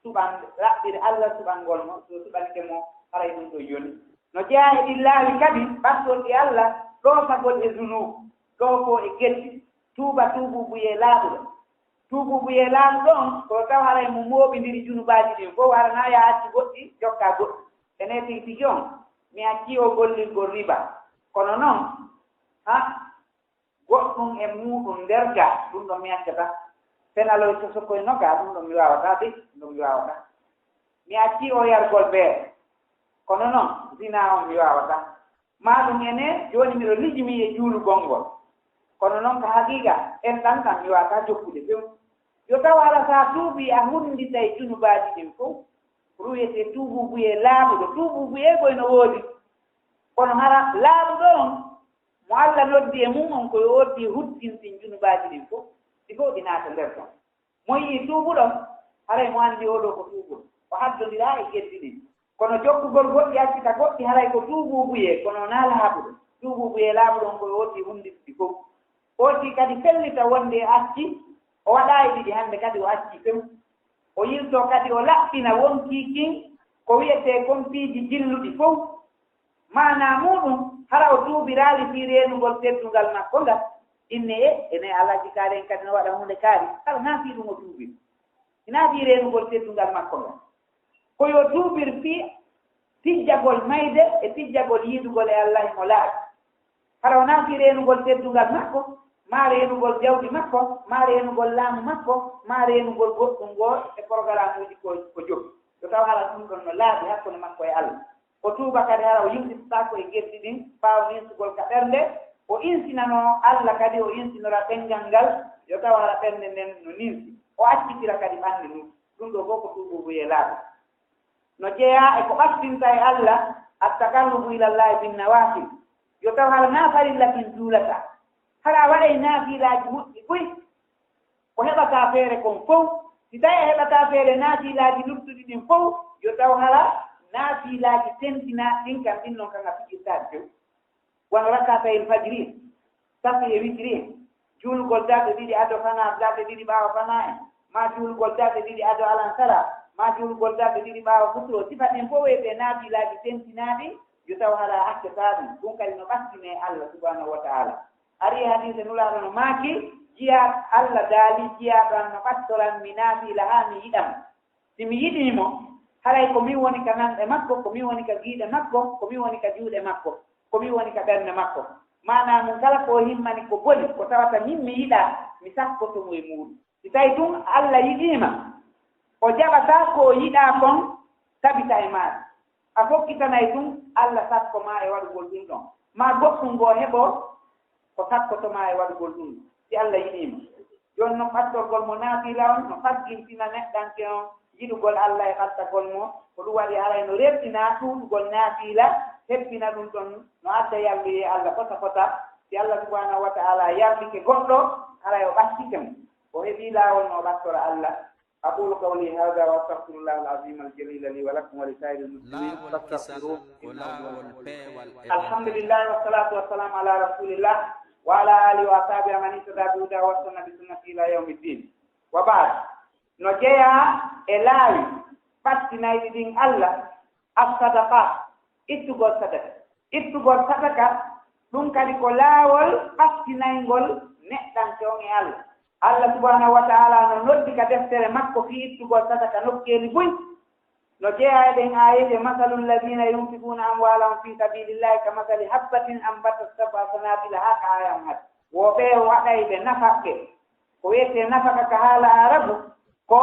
suɓan, raɓɓir Alla suɓangol mo, so suɓanike mo, haray ɗum ɗon yoni. No jeyaa e ɗin laawi kadi, ɓattorɗi Alla, ɗoofagol e zunub, ɗoofoo e geddi, tuuba tuubuubuyee laaɓuɗo. Tuubuubuyee laaɓuɗo on, ko taw haray mo mooɓindiri junubaaji ɗin fow, hara na ya acci goɗɗi, jokka goɗɗi. Ene tigi tigi on, mi accii o gollirgol riba. Kono non, ha, goɗɗum e muuɗum nder ga, ɗum ɗon mi accata. Penaloy so sokoy no ga, ɗum ɗon mi waawata de, ɗum ɗon mi waawata. Mi accii o yargol beere. Kono non, zina on mi waawata. Maa ɗum ene, jooni miɗo lijimi e juulugol ngol. Kono non ka haqiqa, en ɗan ɗan mi waawata jokkude few. Yo taw hara sa tuubi a hunnditay junubaaji ɗin fow. Ko ɗum wiyetee tuubuubuyee laaɓuɗo. Tuubuubuyee koy no woodi. Kono hara laaɓuɗo on, mo Alla noddi e mum on, ko yo oddi huttintin junubaaji ɗin fow. Ɗi fow ɗi naata nder ton. Mo yi'i tuubuɗo, haray mo anndi oo ɗoo ko tuubuɗo. O haddondiraa e geddi ɗin. Kono jokkugol goɗɗi accita goɗɗi, haray ko tuubuubuyee, kono wonaa laaɓuɗo. Tuubuubuyee laaɓuɗo on ko yo oddi hunnditdi fow. Oddi kadi fellita wonde acci, o waɗaayi ɗiɗi, hannde kadi o accii few. O yiltoo kadi o laɓɓina wonkii kin ko wi'etee kon piiji jilluɗi fow. Maanaa muuɗum, hara o tuubiraali fii reenugol teddungal makko ngal. Inne e, ene Alhaji Kaari en kadi no waɗa huunde kaari, hara naa fii ɗum o tuubiri. Hinaa fii reenugol teddungal makko ngal. Ko yo tuubir fii tijjagol mayde e tijjagol yiidugol e Alla himo laaɓi. Hara wonaa fii reenugol teddungal makko, maa reenugol jawdi makko, maa reenugol laamu makko, maa reenugol goɗɗum goo e porogaramuuji ko, ko jokki. Yo taw hara ɗum ɗon no laaɓi hakkunde makko e Alla. O tuuba kadi hara o yimɗitataako e geddi ɗin, ɓaawo ninsugol ka ɓernde, o insinanoo Alla kadi, o insinora ɗenngal ngal, yo taw hara ɓernde nden no ninsi. O accitira kadi ɓannde ndun. Ɗum ɗoo fow ko tuubuubuyee laaɓi. No jeyaa e ko ɓattinta e Alla, at-taqarrubu ila Llahi bin nawafil. Yo taw hara naa farilla kin juulata. Hara a waɗay naafilaaji moƴƴi buy. Ko heɓataa feere kon fow, si tawi a heɓataa feere naafilaaji luttuɗi ɗin fow, yo taw hara naafilaaji tentinaaɗi ɗin kan ɗin non kan a fijirtaa few. Wano rakatayil fajri, safi e witri, juulugol darɗe ɗiɗi ado fanaa, darɗe ɗiɗi ɓaawo fanaa en, maa juulugol darɗe ɗiɗi ado alansara, maa juulugol darɗe ɗiɗi ɓaawo futuro. Sifa ɗin fow wiyetee naafilaaji tentinaaɗi, yo taw hara a accataa ɗum. Ɗum kadi no ɓattinee Alla subhanahu wa ta'ala. Ari e hadiise Nulaaɗo no maaki, jiyaa-, Alla daali, jiyaaɗo an no ɓattoran mi naafila haa mi yiɗa mo. Si mi yiɗii mo, haray ko min woni ka nanɗe makko, ko min woni ka giiɗe makko, ko min woni ka juuɗe makko, ko min woni ka ɓernde makko. Maanaa mun kala ko o himmani ko boni, ko tawata min mi yiɗaa, mi sakkoto mo e muuɗum. Si tawi tun Alla yiɗii ma, o jaɓataa ko o yiɗaa kon tabita e maaɗa. A fokkitanay tun, Alla sakko maa e waɗugol ɗun ɗon. Maa goɗɗun goo heɓo ko sakkoto maa e waɗugol ɗun, si Alla yiɗii ma. Jooni non ɓattorgol mo naafila on no faggintina neɗɗanke on yiɗugol Alla e ɓattagol mo. Ko ɗum waɗi haray no rerɗina ɗuuɗugol naafila, hebbina ɗum ɗon no adda yarluyee Alla fota fota. Si Alla subhanahu wa ta'ala yarlike goɗɗo, haray o ɓattike mo. O heɓi laawol no o ɓattora Allah. أقول قولي هذا وأستغفر الله العظيم الجليل لي ولكم ولسائر المسلمين فاستغفروه إنه هو الغفور الرحيم. الحمد لله والصلاة والسلام على رسول الله وعلى آله وأصحابه ومن اهتدى بهداه واستنى بسنته إلى يوم الدين. وبعد. No jeyaa e laawi ɓattinayɗi ɗin Allah, as-sadaqat, ittugol sadaka. Ittugol sadaka, ɗum kadi ko laawol ɓattinayngol neɗɗanke on e Allah. Allah subhanahu wa ta'ala no noddi ka deftere makko fii ittugol sadaka nokkeeli buy. No jeyaa e ɗen aayeeje, مثل الذين ينفقون أموالهم في سبيل الله كمثل حبة أنبتت سبع سنابل, haa ka aaya on hadi. Wo ɓe waɗayɓe nafaqe. Ko wiyetee nafaka ka haala Arabu, ko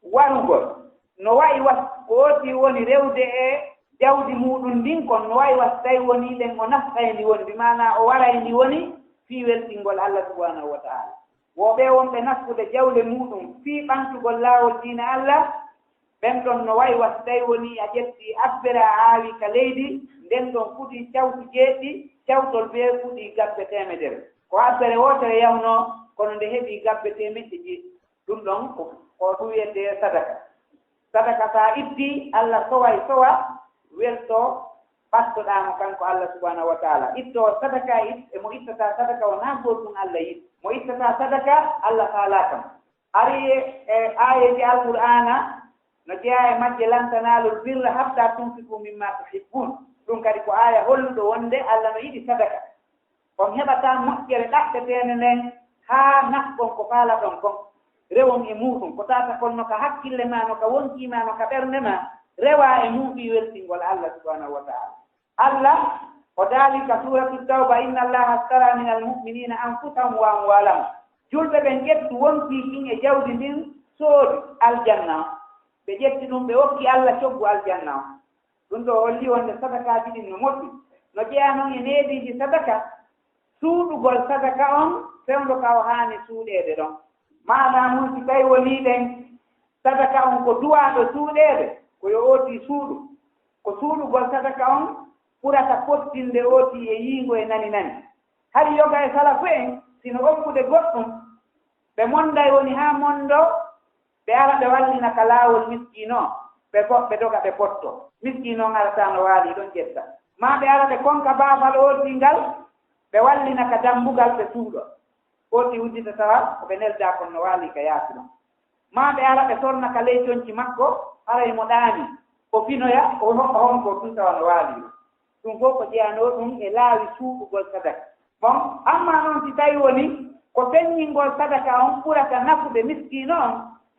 warugol. No wa'i was-, ko oti woni rewde e jawdi muuɗum ndin kon, no wa'i was tawi woni ɗen o nafqay ndi woni, bi maanaa o waray ndi woni fii weltingol Allah subhanahu wa ta'ala. Wo ɓe wonɓe nafqude jawle muuɗum fii ɓantugol laawol diina Allah, ɓen ɗon no wa'i was tawi woni a ƴetti abbere a aawi ka leydi, nden ɗon fuɗi cawtu jeeɗiɗi, cawtol bee fuɗi gabbe teemedere. Ko abbere wootere yahnoo, kono nde heɓi gabbe teemeɗɗe jeeɗiɗi. Ɗum ɗon ko, ko ɗum wiyetee sadaka. Sadaka, so a itti, Allah soway sowa, welto, ɓattoɗaa mo kanko Allah subhanahu wa ta'ala. Itto sadaka, it-, e mo ittata sadaka, wonaa gootum Allah yiɗi. Mo ittata sadaka, Allah faalaa kam. Ari e aayeeje Alqur'aana, no jeyaa e majje, لن تنالوا البر حتى تنفقوا مما تحبون. Ɗum kadi ko aaya holluɗo wonde Allah no yiɗi sadaka. On heɓataa moƴƴere ɗaɓɓeteende nden haa nafqon ko faalaɗon kon, rewon e muuɗum, ko tawata kon no ka hakkille maa, no ka wonkii maa, no ka ɓernde maa, rewaa e muuɗum weltingol Allah subhanahu wa ta'ala. Allah o daali ka suuratu Tawba, إن الله اشترى من المؤمنين أنفسهم وأموالهم. Julɓe ɓen ƴetti wonkii kin e jawdi ndin, soodi aljanna on. Ɓe ƴetti ɗum, ɓe okki Allah coggu aljanna on. Ɗum ɗo holli wonde sadakaaji ɗin no moƴƴi. No jeyaa non e neediiji sadaka, suuɗugol sadaka on fewndo ka o haani suuɗeede ɗon. Maanaa mun, si tawi wonii ɗen sadaka on ko duwaaɗo suuɗeede, ko yo ootii suuɗu. Ko suuɗugol sadaka on ɓurata fottinde ootii e yiingo e nani nani. Hari yoga e salafu en, si no okkude goɗɗum, ɓe monday woni haa mondo, ɓe ara ɓe wallina ka laawol miskiino, ɓe go-, ɓe doga ɓe potto. Miskiino on arataa no waali ɗon ƴetta. Maa ɓe ara ɓe konka baafal ootii ngal, ɓe wallina ka dambugal ɓe suuɗo. Ootii uddita tawa ko ɓe neldaa kon no waali ka yaasi ɗon. Maa ɓe ara ɓe sorna ka ley conci makko, haray mo ɗaani, o finoya, o hoɓɓa honko tun tawa no waali ɗon. Ɗum fof ko jeyanoo ɗum e laawi suuɗugol sadaka. Bon, amma noon si tawi woni ko feññingol sadaka on ɓurata nafude miskiino on,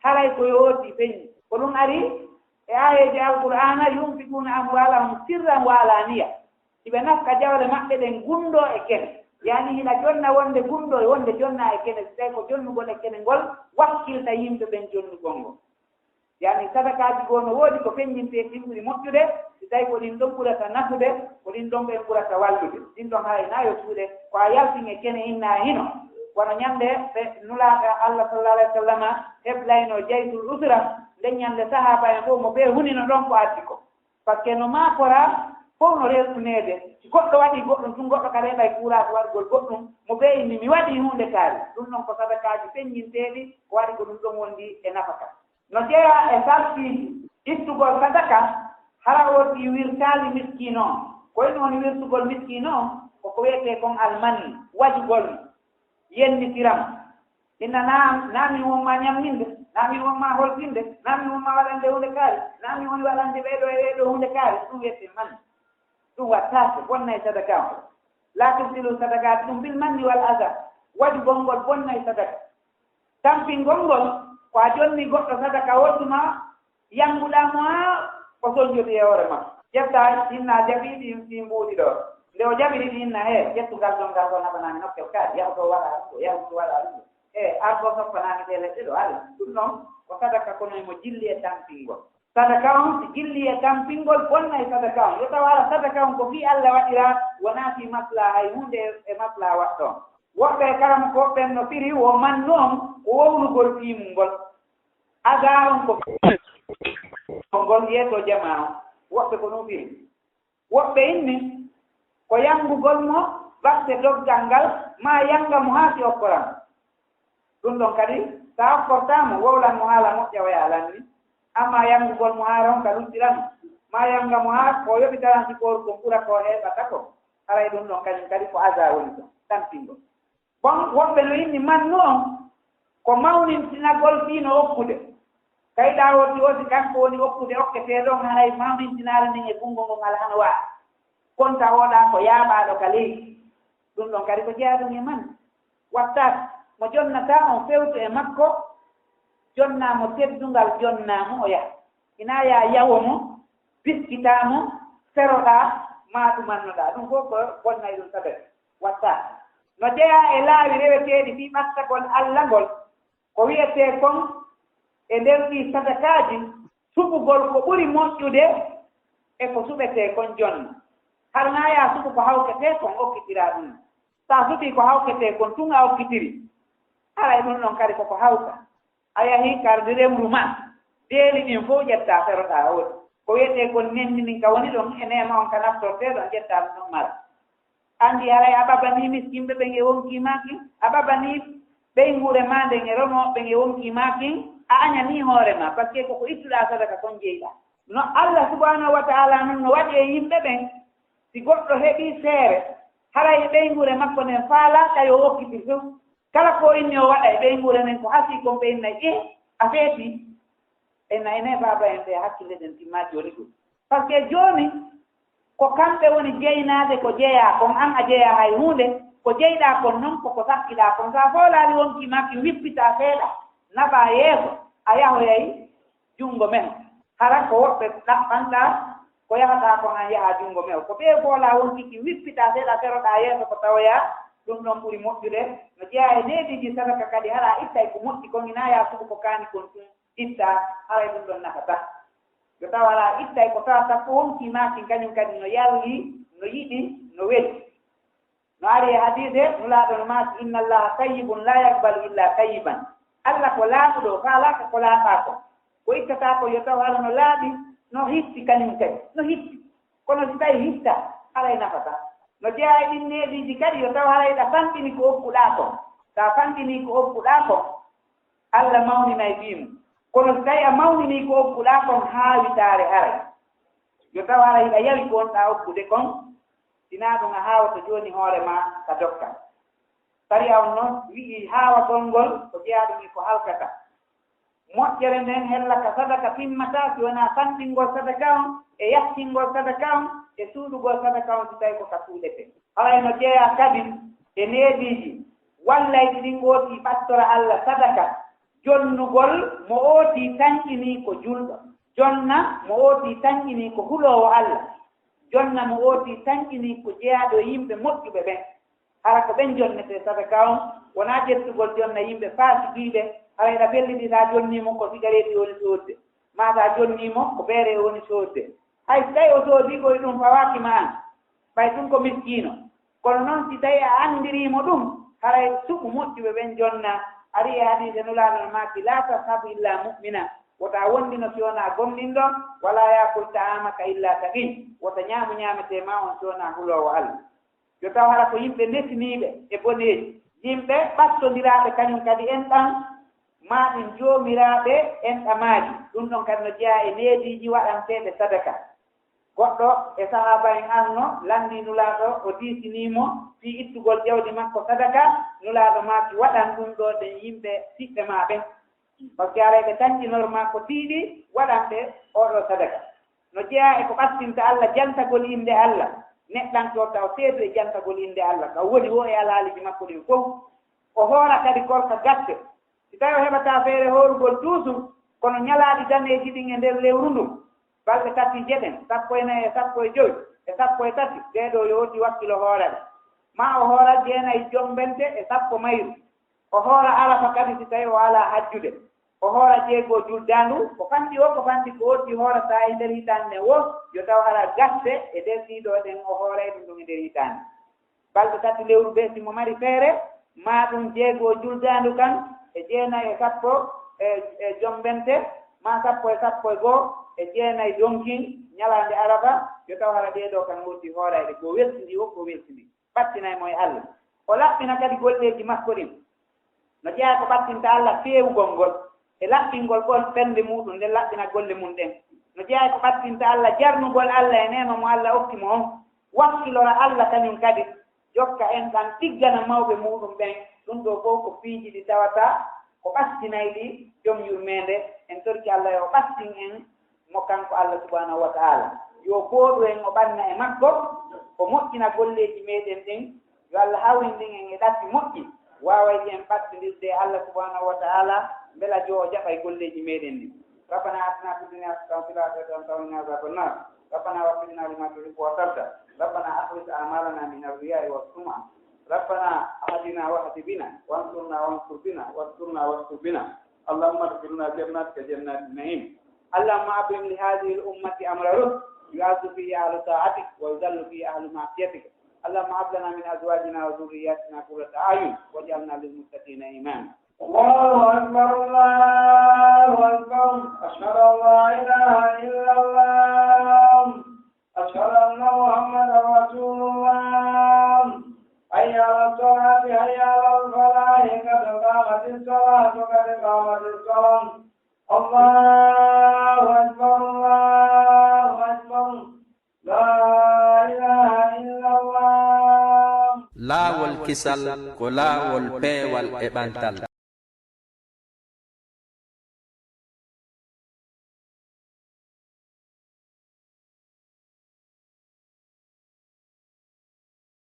haray ko yooti feññi. Ko ɗum ari e aayeeje Alqur'aana, ينفقون أموالهم سرا وعلانية. Hiɓe nafqa jawle maɓɓe ɗen gunndoo e kene. Yaani hila jonna wonde gunndoo e wonde jonna e kene, si tawi ko jonnugol e kene ngol wakkilta yimɓe ɓen jonnugol ngol. Yaani sadakaaji goo no woodi ko feññintee ɗin ɓuri moƴƴude, si tawi ko ɗin ɗon ɓurata nafude, ko ɗin ɗon ɓen ɓurata wallude. Ɗin ɗon haray naa yo suuɗe, ko a yaltin e kene inna hino. Wano ñande ɓe Nulaaɗo Allah sallallahu alayhi wa sallam heblaynoo jaysul usra, nden ñande sahaaba en fof mo ɓe hunino ɗon ko addi ko. Parce que no maakoraa fof no rerɗuneede. Si goɗɗo waɗii goɗɗum, tun goɗɗo kadi heɓay kuuraaku waɗugol goɗɗum, mo ɓe inni mi waɗii huunde kaari. Ɗum ɗon ko sadakaaji feññinteeɗi, ko waɗi ko ɗum ɗon wondi e nafaka. No jeyaa e sartiiji ittugol sadaka, hara o ɗi wirtaali miskiino on. Ko en woni wirtugol miskiino on? Ko ko wiyetee kon almanni, wajugol mo, yennitiram. Inna naa, naa min won maa ñamminde, naa min won maa holtinde, naa min won maa waɗande huunde kaari, naa min woni waɗande ɓee ɗoo e ɓee ɗoo huunde kaari, ɗum wiyetee manni. Ɗum wattaake, bonnay sadaka on. Laa tubtilu sadakaatikum bil manni wal aza, wajugol ngol bonnay sadaka. Tampingol ngol, ko a jonni goɗɗo sadaka woɗɗuma, yannguɗaa mo haa o sonjoti e hoore makko. Ƴetta, inna jaɓi ɗi, ɗi mbuuɗi ɗoo. Nde o jaɓiri ɗi, inna, "He, ƴettu ngal ɗon, ngal ɗoo naɓanaa mi nokkel kaari. Yahu to waɗa ɗum ɗoo, yahu to waɗa ɗum ɗoo. He, ar ɗoo soppanaa mi ɗee leɗɗe ɗoo." Alla, ɗum noon ko sadaka, kono emo jilli e tampingol. Sadaka on si jilli e tampingol, bonnay sadaka on. Yo taw hara sadaka on ko fii Alla waɗiraa, wonaa fii maslaa hay huunde e maslaa waɗɗo on. Woɓɓe e karamokooɓe ɓen no firi wo mannu on ko wowlugol fii mun ngol. Aza on ko ngol yeeso jamaa on. Woɓɓe ko ɗum firi. Woɓɓe inni ko yanngugol mo batte doggal ngal, maa yannga mo haa si okkoran. Ɗum ɗon kadi, so a okkortaa mo, wowlan mo haala moƴƴa o yaha lanni. Ammaa yanngugol mo haa ronka luttiran mo, maa yannga mo haa ko o yoɓi tarantikooru kon ɓura ko o heɓata kon, haray ɗum ɗon kañum kadi ko aza woni ton, tampinngo. Bon, woɓɓe no inni mannu on ko mawnintinagol fii no okkude. Kayɗaa woti woti kanko woni okkude okketee ɗon, haray mawnintinaare nden e bunngo ngon alaa hano wa'a. Konta oɗa ko yaaɓaaɗo ka leydi. Ɗum ɗon kadi ko jeyaa ɗum e man. Wattaake mo jonnataa on fewtu e makko, jonnaa mo teddungal, jonnaa mo o yaha. Hinaa yaa yawo mo, biskitaa mo, seroɗaa, maa ɗumannoɗaa. Ɗum fof ko bonnay ɗum sadaka. Wattaake. No jeyaa e laawi reweteeɗi fii ɓattagol Alla ngol. Ko wi'etee kon e nder ɗii sadakaaji, suɓugol ko ɓuri moƴƴude e ko suɓetee kon jonna. Hara naa yaa suɓu ko hawketee kon okkitiraa ɗum. So a suɓii ko hawketee kon tun a okkitiri, haray ɗum ɗon kadi ko ko hawka. A yahii kardi remru maa, beeli ɗin fow ƴettaa seroɗaa woodi. Ko wi'etee kon nenndi ndin ka woni ɗon e neema on ka naftortee ɗon ƴettaa ɗum ɗon mara. Anndi haray a ɓabanii miskinɓe ɓen e wonkii maa kin, a ɓabanii ɓeynguure maa nden e ronooɓe ɓen e wonkii maa kin, a añanii hoore maa, parce que ko ko ittuɗaa sadaka kon jeyɗaa. No Alla subhaanahu wa ta'aalaa non no waɗi e yimɓe ɓen, si goɗɗo heɓii feere, haray e ɓeynguure makko nden faalaa ka yo okkitir few. Kala ko o inni o waɗa e ɓeynguure nden ko hasii kon ɓe innay, eh, a feetii. Ena ene baaba en ɓe hakkille ɗen timmaa jooni ɗum. Parce que jooni ko kamɓe woni jeynaaɓe ko jeyaa kon, an a jeyaa hay huunde, ko jeyɗaa kon non ko ko sakkiɗaa kon. So a foolaali wonkii maa kin wippitaa seeɗa, naɓaa yeeso, a yahoyay junngo men. Hara ko woɓɓe ɗaɓɓanɗaa ko yahataa kon an yahaa junngo men. Ko ɓee foolaa wonkii kin wippitaa seeɗa seroɗaa yeeso ko tawoyaa, ɗum ɗon ɓuri moƴƴude. No jeyaa e neediiji sadaka kadi hara a ittay ko moƴƴi kon, hinaa yaa suɓu ko kaani kon tun. Itta, haray ɗum ɗon nafataa. Yo taw alaa ittay ko tawa sappo wonkii maa kin kañum kadi no yalli, no yiɗi, no weli. No ari e hadiise, Nulaaɗo no maaki, "Inna Allaha tayyibun la yaqbalu illa tayyiban." Alla ko laaɓuɗo, faalaaka ko laaɓaa kon. Ko ittataa kon yo taw hara no laaɓi, no hitti kañum kadi, no hitti. Kono si tawi hitta, haray nafataa. No jeyaa e ɗin neediiji kadi yo taw haray ɗa fanɗini ko okkuɗaa kon. So a fanɗinii ko okkuɗaa kon, Alla mawninay fii mum. Kono si tawi a mawninii ko okkuɗaa kon haawitaare haray, yo taw haray hiɗa yawi ko wonɗaa okkude kon, sinaa ɗum a haawata jooni hoore maa ka dokkal. Sariya on non wi'i haawagol ngol ko jeyaaɗum e ko halkata. Moƴƴere nden hella ka sadaka timmataa si wonaa fanɗingol sadaka on e yahtingol sadaka on e suuɗugol sadaka on si tawi ko ka suuɗetee. Haray no jeyaa kadi e neediiji wallayɗi ɗin ootii ɓattora Alla sadaka, jonnugol mo ootii tanƴinii ko julɗo, jonna mo ootii tanƴinii ko huloowo Alla, jonna mo ootii tanƴinii ko jeyaaɗo e yimɓe moƴƴuɓe ɓen. Hara ko ɓen jonnetee sadaka on, wonaa ƴettugol jonna yimɓe faasiqiiɓe, haray ɗa felliti si a jonnii mo ko sigareeti woni soodde, maa si a jonnii mo ko beere woni soodde. Hay si tawi o soodii ko e ɗum fawaaki ma an, ɓay ɗum ko miskiino. Kono non si tawi a anndirii mo ɗum, haray suɓu moƴƴuɓe ɓen jonna. Ari e hadiise Nulaaɗo no maaki, "Laa tashabu illa mu'mina." Wota wondino si wonaa gomɗinɗo, "Walaa yaakul ta'aamaka illa taqiy." Wota ñaamu ñaametee maa on si wonaa huloowo Alla. Yo taw hara ko yimɓe nesiniiɓe e boneeji, yimɓe ɓattondiraaɓe kañum kadi enɗan, maa ɗum joomiraaɓe enɗamaaji. Ɗum ɗon kadi no jeyaa e neediiji waɗanteeɗe sadaka. Goɗɗo e sahaaba en arno, lanndii Nulaaɗo, o diisinii mo fii ittugol jawdi makko sadaka. Nulaaɗo maaki, "Waɗan ɗum ɗoo ɗen yimɓe siɓɓe maa ɓen." Parce que haray ɓe tanƴinor maa ko tiiɗi, waɗan ɓe oo ɗoo sadaka. No jeyaa e ko ɓattinta Alla, jantagol innde Alla. Neɗɗanke o taw seedu e jantagol innde Alla, ka woni woo e alhaaliiji makko ɗin fow. O hoora kadi korka gatte. Si tawi o heɓataa feere hoorugol duusu, kono ñalaaɗi daneeji ɗin e nder lewru ndun, balɗe tati jeɗen, sappo e nayi e sappo e jowi e sappo e tati, ɗee ɗoo yo oddi wakkilo hoorere. Maa o hoora jeenayi jombente e sappo mayru. O hoora Arafa kadi si tawi o alaa hajjude. O hoora jeego juldaandu, ko fanɗi o, ko fanɗi ko oddi hoorata e nder hitaande nden woo, yo taw hara gatte e nder ɗii ɗoo ɗen o hooray ɗum ɗum e nder hitaande. Balɗe tati lewru bee si mo mari feere, maa ɗum jeego juldaandu kan e jeenayi e sappo e, e jombente, maa sappo e sappo e goo e jeenayi donkin ñalaande Arafa, yo taw hara ɗee ɗoo kan o oddi hoorayɗe, ko weltindii o, ko weltindii. Ɓattinay mo e Alla. O laɓɓina kadi golleeji makko ɗin. No jeyaa ko ɓattinta Alla feewugol ngol e laɓɓingol ɓol ɓernde muuɗum nden, laɓɓina golle mum ɗen. No jeyaa ko ɓattinta Alla jarnugol Alla e neema mo Alla okki mo on, wakkilora Alla kañum kadi, jokka enɗan, ɗiggana mawɓe muuɗum ɓen. Ɗum ɗoo fow ko piiji ɗi tawata ko ɓastinayɗi Jom Yurmeende. En torki Alla yo o ɓastin en mo kanko Alla subhanahu wa ta'ala. Yo fooɗu en o ɓanna e makko, o moƴƴina golleeji meeɗen ɗin. Yo Alla hawrindin en e ɗatti moƴƴi, waawayɗi en ɓattindirde e Alla subhanahu wa ta'ala, mbela joo o jaɓay golleeji meeɗen ɗin. ربنا آتنا في الدنيا حسنة وفي الآخرة حسنة وقنا عذاب النار. ربنا وفقنا لما تحب وترضى. ربنا أخلص أعمالنا من الرياء والسمعة. ربنا اهدنا واهد بنا وانصرنا وانصر بنا وانصرنا وانصر بنا. اللهم ادخلنا جناتك جنات النعيم. اللهم أبرم لهذه الأمة أمر رشد يعز فيه أهل طاعتك ويذل فيه أهل معصيتك. اللهم هب لنا من أزواجنا وذرياتنا قرة أعين واجعلنا للمتقين إماما. الله أكبر، الله أكبر. أشهد أن لا إله إلا الله. أشهد أن محمدا رسول الله. حي على الصلاة، حي على الفلاح، قد قامت الصلاة، قد قامت الصلاة. الله أكبر، الله أكبر. لا إله إلا الله. Laawol kisal ko laawol peewal e ɓantal.